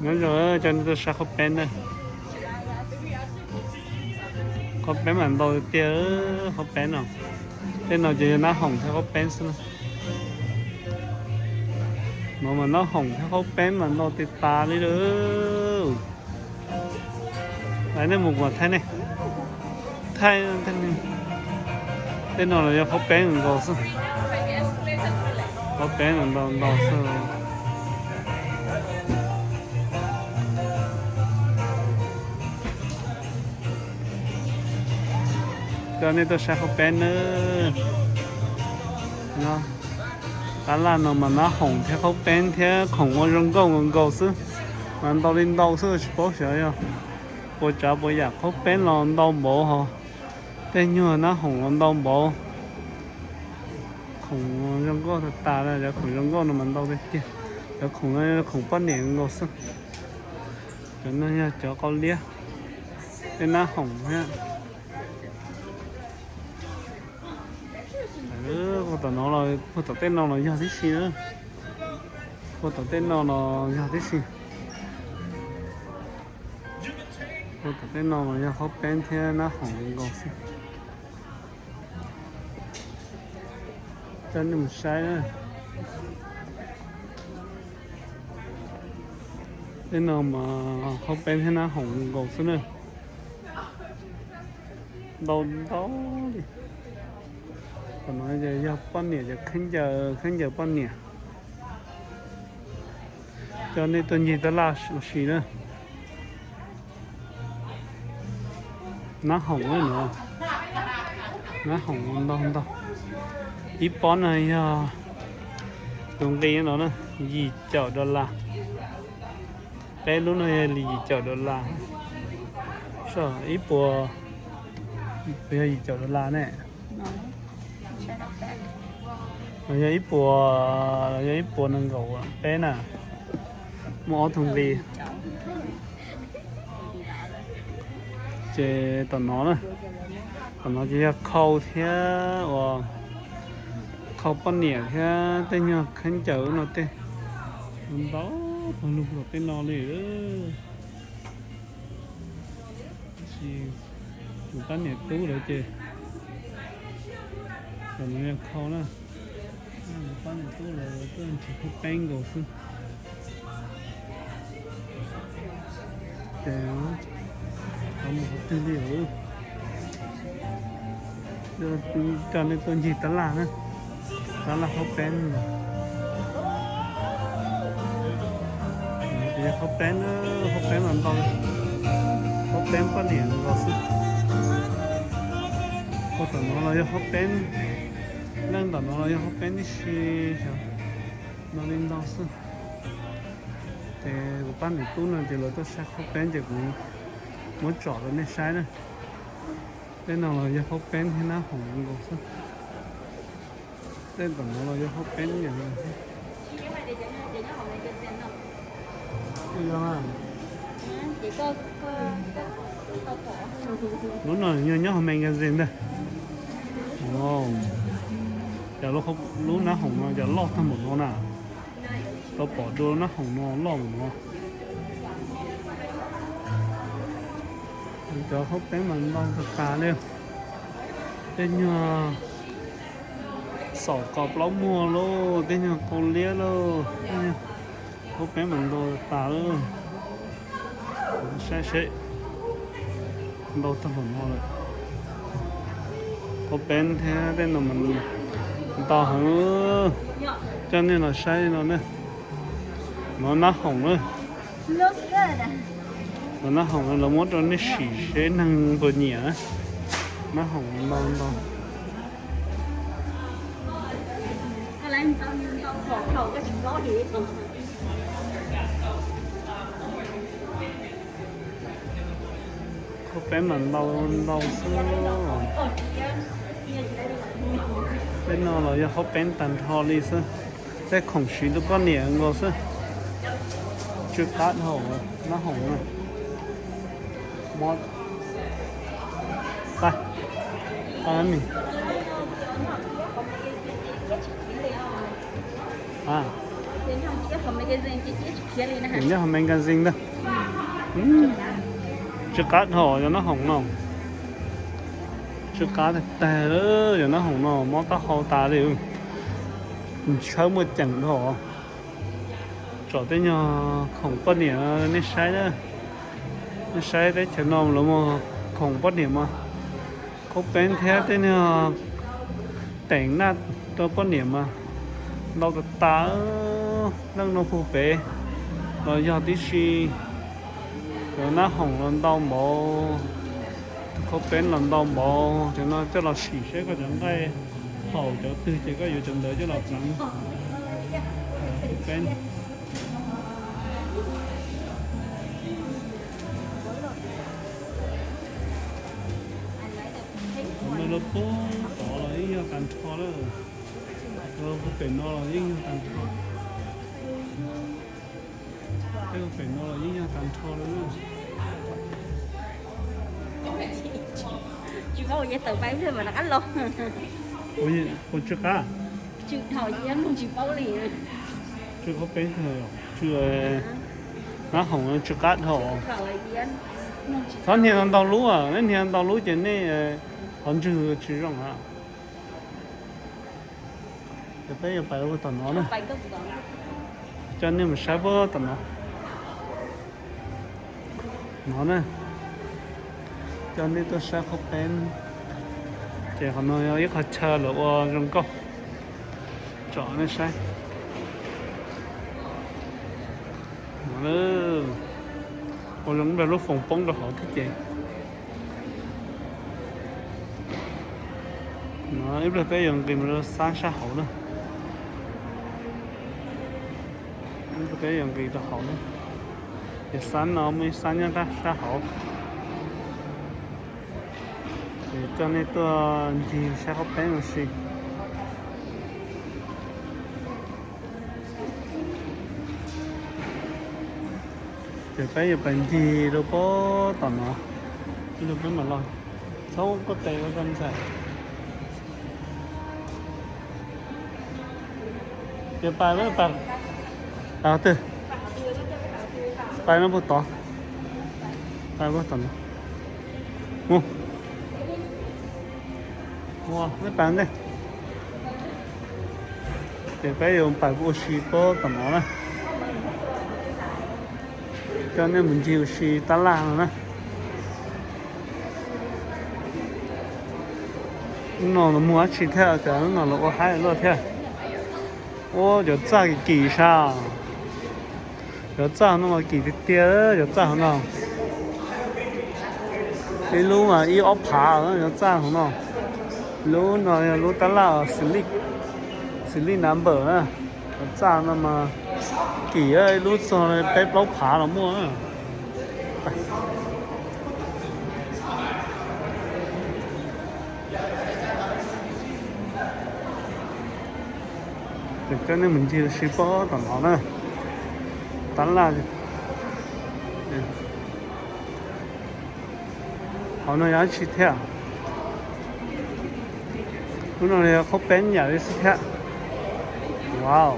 Nyob zoo, coj nej tuaj saib qhaub peeb na. Qhaub peeb mas ntau tiag tiag, qhaub peeb no. Tej no ces yog nab hoom thiab qhaub peeb xwb na. No mas nab hoom thiab qhaub peeb mas ntau tiag tas li lawm. Lawv nej mus kuas thaij nej. Thaij, tej no los yog qhaub peeb nkaus xwb. Qhaub peeb ntau ntau xwb. Coj nej tuaj saib qhaub peeb nawb. Tab laj no mas nab hoom thiab qhaub peeb thiab khoom ua zoo nkauj nkaus nkaus xwb. Mas ntau li ntau xwb, tsis paub xyov yog puas tsav puas yam, qhaub peeb los ntau npaum hos tej nyuag nab hoom los ntau npaum. Khoom zoo nkauj tas tas, cov khoom zoo nkauj no mas ntau tiag tiag. Cov khoom no khoom poj niam nkaus xwb. Cov no yog cov qau liab, tej nab hoom thiab. Puag tom no los puag tom tej no los yog tib si na. Puag tom tej no los yog tib si. Puag tom tej no los yog qhaub peeb thiab nab hoom nkaus xwb. Coj nej mus saib na. Tej no mas qhaub peeb thiab nab hoom nkaus xwb na. Ntau ntau li. Qhov no yog poj niam cov khaub ncaws, khaub ncaws poj niam. Coj nej tuaj ncig tab laj ua si na. Nab hoom na no, nab hoom ntau ntau. Ib pob no yog tus nqi no na, yim caum dollar. Peb lub no yog li yim caum dollar. Ib puas, yog yim caum dollar ne. Los yog ib puas, los yog ib puas nees nkaum peb na. Muaj ob tug nqi. Ces tom no na, tom no ces yog khau thiab uas khau poj niam thiab tej nyuag khaub ncaws no tej. Ntau pag lug tom tej no li. Tab sis kuv pab niam tub lawv ces, tom no yog khau na, kuv pab niam tub lawv tuaj ntsis qhaub peeb nkaus xwb. Ces mus qhov twg li lawm. Coj nej tuaj ncig tab laj na, tab laj qhaub peeb. Qhaub peeb, qhaub peeb los ntau, qhaub peeb poj niam nkaus xwb. Puag tom no los yog qhaub peeb, leej tom no los yog qhaub peeb tib si, xyov no li ntau xwb. Ces kuv pab niam tub no ces lawv tuaj saib qhaub peeb ces kuv muab tsom rau nej saib na. Tej no los yog qhaub peeb thiab nab hoom nkaus xwb. Tej tom no los yog qhaub peeb yam no xwb. Lub no yog nyob hauv magazine ntag. Cov lub nab hoom no cov loj tag npaum no na. Tau pom dua nab hoom no loj npaum no. Cov qhaub peeb mas ntau tas tas li. Tej nyuag xaum kos plaub muag lauj, tej nyuag qau liab lauj, qhaub peeb mas ntau tas lawm. Saib seb, ntau tag npaum no lawm. Qhaub peeb thiab tej no mas ntau heev. Coj nej los saib no na. No nab hoom na. No nab hoom no lawv muab rau nej sim seb neeg puas nyiam na. Nab hoom ntau ntau. Qhaub peeb mas ntau ntau xwb. Tej no los yog qhaub peeb tag nrho li xwb. Tej khoom siv rau poj niam nkaus xwb. Tsw qab dhau nab hoom na. Mob qab, qab mi. A, Nyob hauv magazine ntag. Tsw qab dhau cov nab hoom no. Tsw qab tag tag, cov nab hoom no mob taub hau tas li. Tshawb muaj ceem dhau. Tsom tej nyuag khoom poj niam nej saib na. Nej saib teb chaws no lawv muag khoom poj niam mas, khaub peeb thiab tej nyuag teem naj rau poj niam mas ntau tas tas. Leej no puag pem los yog tib si. Cov nab hoom los ntau npaum, tus khaub peeb los ntau npaum, cov no coj los sim seb koj cov nqaij haum cov twg ces koj yuav cov ntawd coj los pleev. Khaub peeb no lawv puag tod los yeej yog tag nrho lawm. Lawv puag pem no los yeej yog tag nrho. Tej puag pem no los yeej yog tag nrho lawm na. Ua tsw qab, tsw khaub peeb, tsw nab hoom tsw qab dhau. Txhob hnia ntau lub, nej hnia ntau lub ces nej qhov ntswg tsis zoo a. Ces peb yuav pais rau tom no na. Coj nej mus saib puag tom no. No na, coj nej tuaj saib khaub peeb. Ces qhov no yog ib qho chaw lawv ua zoo nkauj, tsom nej saib. Ua zoo nplog lub foom poob rau hauv thiab ces. No ib pliag peb yuav nqis mus rau xab sab hauv na. Ib pliag peb yuav nqis rau hauv na. Ces xab no muaj ib xab nyob sab hauv. Ces coj nej tuaj ncig saib khaub peeb ua si. Ces peb yuav pais ncig rau puag tom no, rau peb mam los. Txhob koj tes ua tau ntxhais. Ces pais, pais twg? Pais no puag tod. Pais puag tom no. Mus. Ua, nej pais ntej. Ces peb yuav pais ua si puag tom no na. Coj nej mus ncig ua si tab laj no na. Lub no los muag dab tsi thiab, cas lub no los ua haib luaj thiab. Ua cov txaj kim kim sas. Cov txaj no mas kim tiag tiag, cov txaj hauv no. Ib lub mas ib ob phav cov txaj hauv no. Lub no yog lub tab laj xws li, xws li number na. Cov txaj no mas kim, ib lub txog peb plaub phav los muaj na. Ces coj nej mus ncig ua si puag tom no na. Tab laj. Hauv no yog dab tsi thiab? Lub no yog khaub peeb yam li xwb thiab. Wow.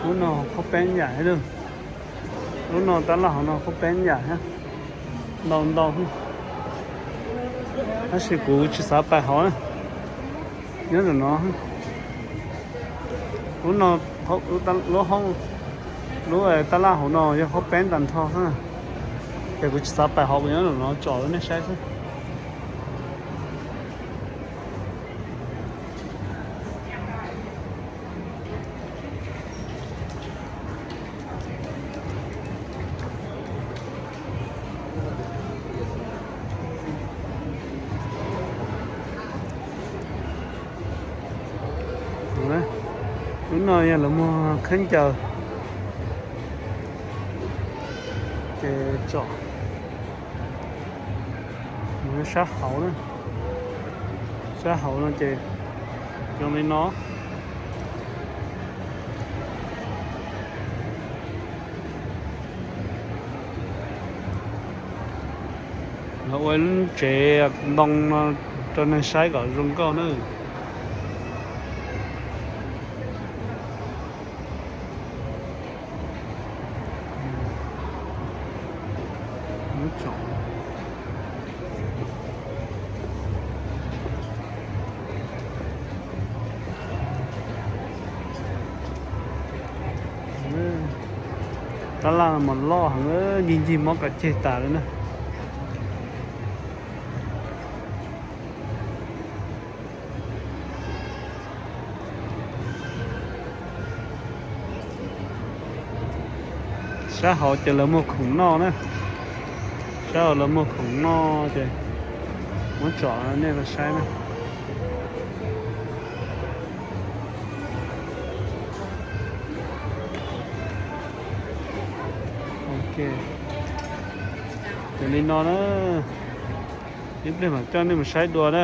Lub no khaub peeb yam li. Lub no tab laj hauv no khaub peeb yam thiab. Ntau ntau. Tab sis kuv tsis xav pais hauv na. Nyob ntawm no. Lub no, lub hoob, lub tab laj hauv no yog khaub peeb tag nrho xwb. Ces kuv tsis xav pais hauv, kuv nyob ntawm no tsom rau nej saib xwb. Lub no yog lawv muag khaub ncaws. Ces tsom mus sab hauv na. Sab hauv no ces zoo li no. Lawv ua lub tsev ntoo no rau neeg saib kom zoo nkauj na. Tab laj mas loj heev, ncig ncig mob kav ceg tas li na. Sab hauv ces lawv muag khoom noj na. Sab hauv lawv muag khoom noj ces muab tsom nej los saib na. Ok, ces li no na, ib pliag mam coj nej mus saib dua na.